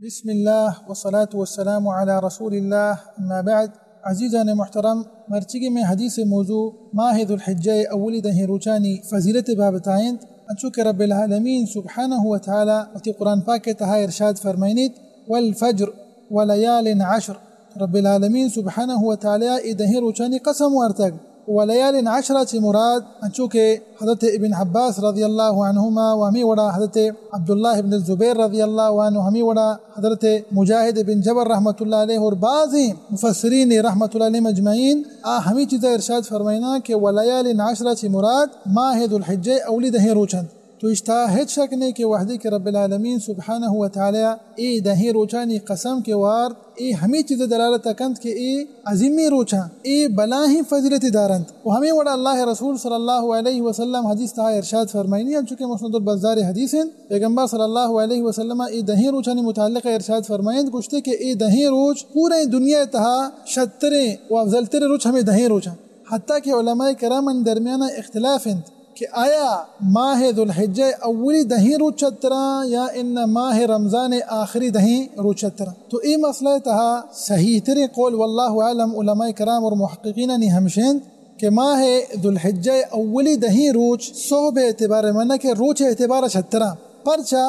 بسم اللہ والصلاة والسلام علی رسول اللہ، اما بعد۔ عزیزان محترم، مرچیگی میں حدیث موضوع ماہ ذوالحجہ اولی دہیں روچانی فضیلت بابت آئند، انچو کہ رب العالمین سبحانہ و تعالی وتی قرآن پاک تہا ارشاد فرمائنیت، والفجر ولیال عشر۔ رب العالمین سبحانہ و تعالی اے دہیں روچانی قسم وارتگ۔ ولیال عشر چی مراد، انچو کہ حضرت ابن عباس رضی اللہ عنہما و ہمی وڑا حضرت عبداللہ ابن الزبیر رضی اللہ عنہ، ہمی وڑا حضرت مجاہد ابن جبر رحمۃ اللہ علیہ اور بعضی مفسرین رحمۃ اللہ علیہ اجمعین، آ ہمی چیزا ارشاد فرمائنا کہ ولیال عشر چی مراد ماہ ذوالحجہ اولی دہیں روچ انت۔ تو اشتا ہچ شک نہیں کہ وحدی کہ رب العالمین سبحانہ و تعالی اے دہیں روچانی قسم کے وارت، اے ہمی چیز دلالت کنت کہ اے عظیمی روچاں، اے بلاہیں فضیلت دارنت۔ و ہمیں وڑا اللہ رسول صلی اللہ علیہ وسلم حدیث تہا ارشاد فرمائنی، انچو کہ مسند البزار حدیث انت، پیغمبر صلی اللہ علیہ وسلم اے دہیں روچانی متعلق ارشاد فرمائنت، گوشتے کہ اے دہیں روچ پورے دنیا تہا شتریں و افضل تریں روچ ہمیں دہیں روچاں۔ حتیٰ کہ علماء کرام درمیان اختلاف انت کہ آیا ماہ ذوالحجہ اولی دہیں روچ شتراں یا ان ماہ رمضان آخری دہیں روچ شتراں؟ تو اے مسئلہ تہا صحیح ترین قول واللہ اعلم علماء کرام اور محققین نی ہمشند کہ ماہ ذوالحجہ اولی دہیں روچ صحب اعتبار من کہ روچ اعتبار شتراں۔ پرچا؟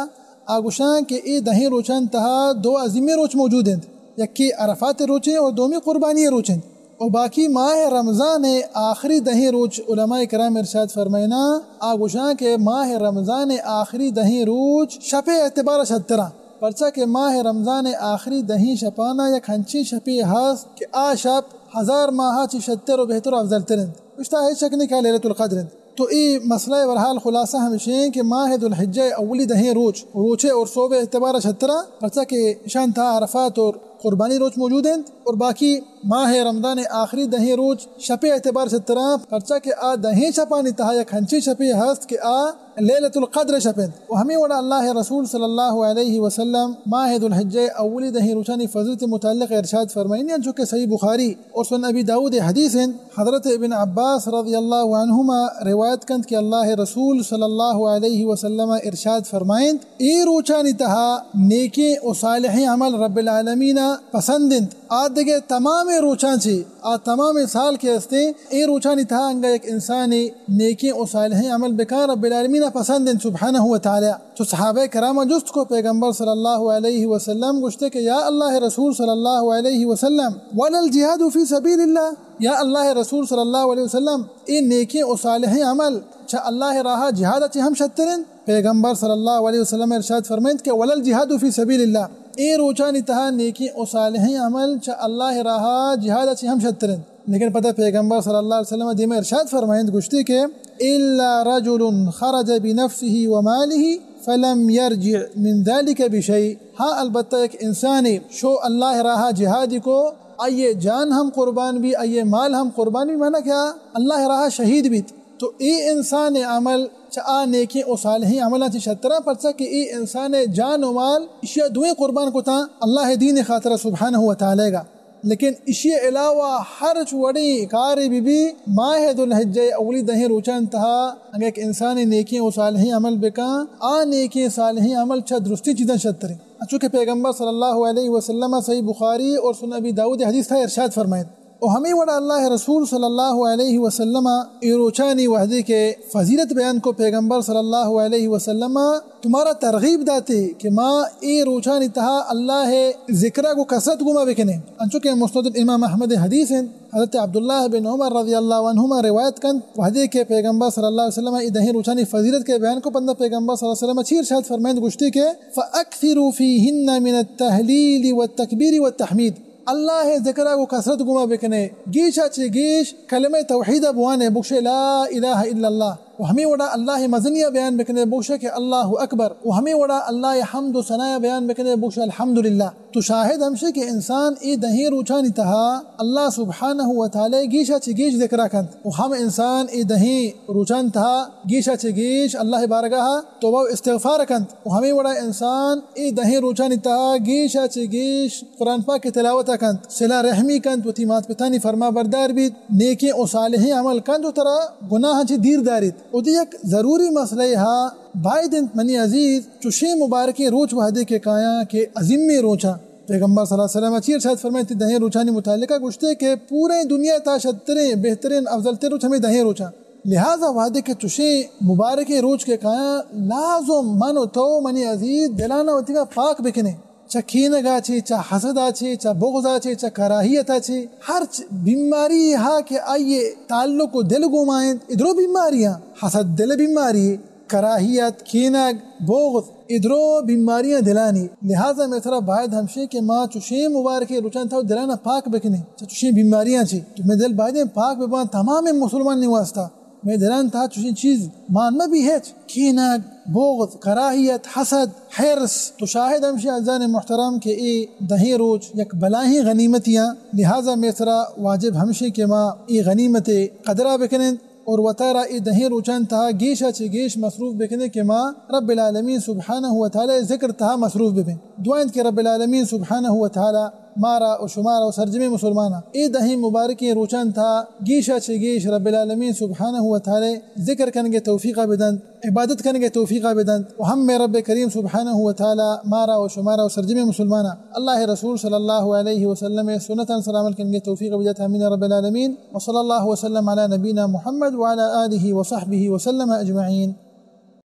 آ گوشاں کہ اے دہیں روچان تہا دو عظیمی روچ موجود انت، یکی عرفات روچیں اور دومی قربانی روچ انت۔ و باقی ماہ رمضان آخری دہیں روچ علماء کرام ارشاد فرمائنا، آ گوشاں کہ ماہ رمضان آخری دہیں روچ شپ اعتبار شتراں، پرچا کہ ماہ رمضان آخری دہیں شپانا یک ہنچیں شپے ہست کہ آ شپ ہزار ماہ چی شتر و بہتر و افضل تر انت۔ اشتا ہچ شک نہیں کہ لیلۃ القدر انت۔ تو اے مسئلہ بہرحال خلاصہ ہمشیں کہ ماہ ذوالحجہ اولی دہیں روچ، روچے اور صحب اعتبار شتراں، پرچا کہ شان تہا عرفات اور قربانی روچ موجود انت، اور باقی ماہ رمضان آخری دہیں روچ شپ اعتبار شتراں، پرچا کہ آ دہیں شپانی تہا یک ہنچیں شپے ہست کہ آ لیلۃ القدر شپ انت۔ و ہمیں وڑا اللہ رسول صلی اللہ علیہ وسلم ماہ ذوالحجہ اولی دہیں روچانی فضیلت متعلق ارشاد فرمائنی، انچو کہ صحیح بخاری اور سنن ابی داؤد حدیث انت۔ حضرت ابن عباس رضی اللہ عنہما روایت کنت کہ اللہ رسول صلی اللہ علیہ وسلم ارشاد فرمائنت، اے روچانی تہا نیکیں و صالحیں عمل رب العالمین پسند انت۔ آ دگہ تمام روچاں چی، آ تمام سال کہ استیں، اے روچانی تہا انگا یک انسانی نیکیں و صالحیں عمل بکاں رب العالمین پسند انت سبحانہ و تعالی۔ تو صحابہ کرام جست کو پیغمبر صلی اللہ علیہ وسلم گوشتے کہ یا اللہ رسول صلی اللہ علیہ وسلم، ولا الجهاد في سبيل الله؟ یا اللہ رسول صلی اللہ علیہ وسلم، اے نیکیں و صالحیں عمل چہ اللہ راہا جہاد چی ہم شتر انت؟ پیغمبر صلی اللہ علیہ وسلم ارشاد فرمائنت کہ ولا الجهاد في سبيل الله، اے روچانی تہا نیکیں و صالحیں عمل چہ اللہ راہا جہاد چی ہم شتر انت۔ لیکن پدا پیغمبر صلی اللہ علیہ وسلم دیما ارشاد فرمائنت گوشتے کہ الا رجل خرج بنفسه وماله فلم يرجع من ذلك بشيء، ہاں البتہ یک انسانے شو اللہ راہا جہادی کو، آئیے جان ہم قربان بی، آئیے مال ہم قربان بی، مانا کیا؟ اللہ راہا شہید بیت۔ تو اے انسان عمل چہ آ نیکیں و صالحیں عملاں چی شتراں، پرچا کہ اے انسان جان و مال اشیا دوئیں قربان کتاں اللہ دین خاطر سبحانہ و تعالی گا۔ لیکن اشی علاوہ ہرچ وڑیں کارے بہ بی، ماہ ذوالحجہ اولی دہیں روچان تہا اگہ یک انسانے نیکیں و صالحیں عمل بکاں، آ نیکیں صالحیں عمل چہ درستیں چیزاں شتریں۔ انچو کہ پیغمبر صلی اللہ علیہ وسلم صحیح بخاری اور سنن ابی داؤد حدیث تہا ارشاد فرمائنت۔ و ہمیں وڑا اللہ رسول صلی اللہ علیہ وسلم اے روچانی وحدے کہ فضیلت بیان کو، پیغمبر صلی اللہ علیہ وسلم تمہارا ترغیب داتے کہ ما اے روچانی تہا اللہ ذکرہ کو کثرت گما بکنیں۔ انچو کہ مسند امام احمد حدیث انت، حضرت عبداللہ بن عمر رضی اللہ عنہما روایت کنت، وحدے کہ پیغمبر صلی اللہ علیہ وسلم اے دہیں روچانی فضیلت کے بیان کو، پندا پیغمبر صلی اللہ علیہ وسلم چی ارشاد فرمائنت، گوشتے کہ فاکثروا فیہن من التہلیل والتکبیر والتحمید۔ اللہ ذکرہ کو کثرت گما بکنے، گیشا چہ گیش کلمہ توحید بوانے، بگشے لا الہ الا اللہ۔ و ہمیں وڑا اللہ مزنی بیان بکنے، بگشے کہ اللہ اکبر۔ و ہمیں وڑا اللہ حمد و ثنا بیان بکنے، بگشے الحمدللہ۔ تو شاہد ہمشے کہ انسان اے دہیں روچانی تہا اللہ سبحانہ و تعالی گیشا چہ گیش ذکرہ کنت۔ و ہم انسان اے دہیں روچان تہا گیشا چہ گیش اللہ بارگاہ توبہ و استغفار کنت۔ و ہمیں وڑا انسان اے دہیں روچانی تہا گیشا چہ گیش قرآن پاک تلاوت کنت، صلہ رحمی کنت، وتی مات پتانی فرما بردار بیت، نیکیں و صالحیں عمل کنت و ترا گناہ چہ دیر داریت۔ اودے یک ضروری مسئلہ ہا باید انت منی عزیز، چوشیں مبارکیں روچ وہدے کہ کایاں کہ عظیمیں روچاں، پیغمبر صلی اللہ علیہ وسلم چی ارشاد فرمائیت دہیں روچانی متعلقہ گوشتے کہ پوریں دنیا تا شتریں، بہتریں، افضل تر روچ ہمیں دہیں روچاں۔ لہذا وہدے کہ چوشیں مبارکیں روچ کہ کایاں، لازم من و تو منی عزیز دلانا وتیگا پاک بکنیں۔ چہ کینگا چے، چہ حسدا چے، چہ بغضا چے، چہ کراہیتا چے، ہرچ بیماری ہا کہ آئیے تعلق و دل گوما انت، ادرو بیماریاں، حسد دل بیماری، کراہیت، کینگ، بغض، ادرو بیماریاں دلانی۔ لہذا مئے سرا باید ہمشیں کہ ما چوشیں مبارکیں روچان تھا دلانا پاک بکنیں، چہ چوشیں بیماریاں چے۔ تو مئے دل بایدیں پاک ببان تمام مسلمانی واسطہ۔ مئے دلان تھا چوشیں چیز مان مہ بی ہچ۔ کینگ، بغض، کراہیت، حسد، حرص۔ تو شاہد ہمشی عزیزان محترم کہ اے دہیں روچ یک بلاہیں غنیمتیاں، لہذا مئے سرا واجب ہمشیں کہ ما اے غنیمت قدرا بکنیں اور وتارا اے دہیں روچان تھا گیشا چے گیش مصروف بکنیں کہ ما رب العالمین سبحانہ و تعالی ذکر تھا مصروف ببیں۔ دعا انت کہ رب العالمین سبحانہ و تعالی مارا و شمارا و سرجمیں مسلماناں اے دہیں مبارکیں روچان تھا گیشا چے گیش رب العالمین سبحانہ و تعالی ذکر کنگے توفیقا بدنت، عبادت کنگے توفیقا بدنت و ہم مئے رب کریم سبحانہ و تعالی مارا و شمارا و سرجمیں مسلماناں اللہ رسول صلی اللہ علیہ وسلم سنتان سر عمل کنگے توفیقا بدنت۔ آمین رب العالمین۔ وصلی اللہ وسلم علی نبینا محمد وعلی آلہ وصحبہ وسلم اجمعین۔